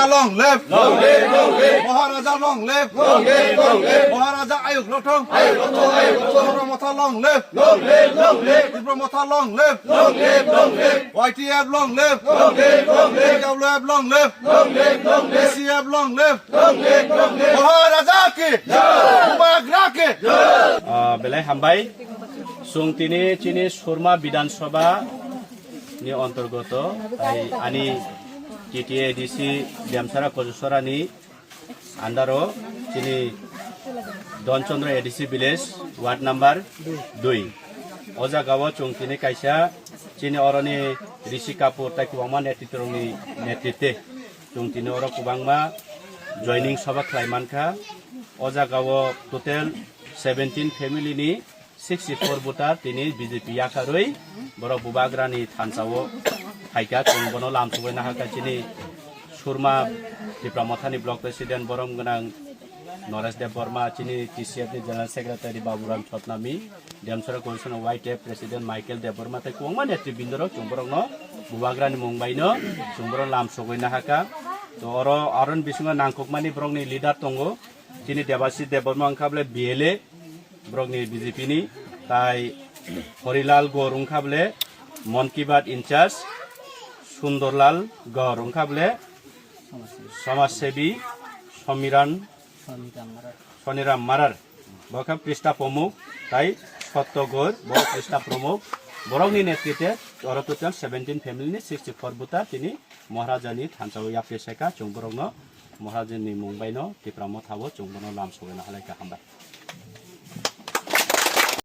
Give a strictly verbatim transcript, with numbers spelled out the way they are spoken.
Long live! Long live! Long live! Maharaja long live! Long live! Long live! Maharaja Ayuk Lothong! Ayuk Lothong! Ayuk Lothong! Tipra Motha long live! Long live! Long live! Tipra Motha long live! Long live! Long live! Y T F long live! Long live! Long live! T W F long live! Long live! Long live! C F long live! Long live! Long live! Maharaja ki! Jai! Bubagra ki! Jai! Ah, belai hambai. Chwng tini chini Surma Bidhan Sabha ni antargoto, tai ani T T A D C Demsara Kojusora ni under o chini Donchandra A D C village ward number dui. O jaga o chwng tini kaisa chini oroni Rishi Kapoor tai kwbangma netritwrokni netritwe chwng tini oro kwbangma joining sabha khlai mankha. O jaga o total seventeen family ni sixty four voter tini B J P yakarwi borok Bubagrani thansa o phaikha, chwng bono lamsogwi nahakha chini Surma Tipra Mothani block president borom gwnang Noresh Debbarma, chini T C F ni general secretary Baburam Chotnami, Demsara Coalition Y T F president Michael Debbarma tei kwbangma netribindorok chwng borokno Bubagrani mung baino chwng borok lamsogwi nahakha. To oro aroni bisingo nangkukmani borokni leader tongo, chini Debashis Debbarma wngkha bole B L A, borokni B J P ni, tai Horilal Gaur wngkha bole Mon Ki Baat in charge, Sundorlal Gaur wngkha bole Samaj Sebi, Somiran, Soniram Marar, bo khe Krista Pramuk, tai Sotto Gaur, bo Krista Pramuk, borokni netritwe oro total seventeen family ni sixty four voter tini Maharaja ni thansa o yapri saikha, chwng borokno Maharaja ni mung baino Tipra Motha o chwng bono lamsogwi nahalaikha, hambai.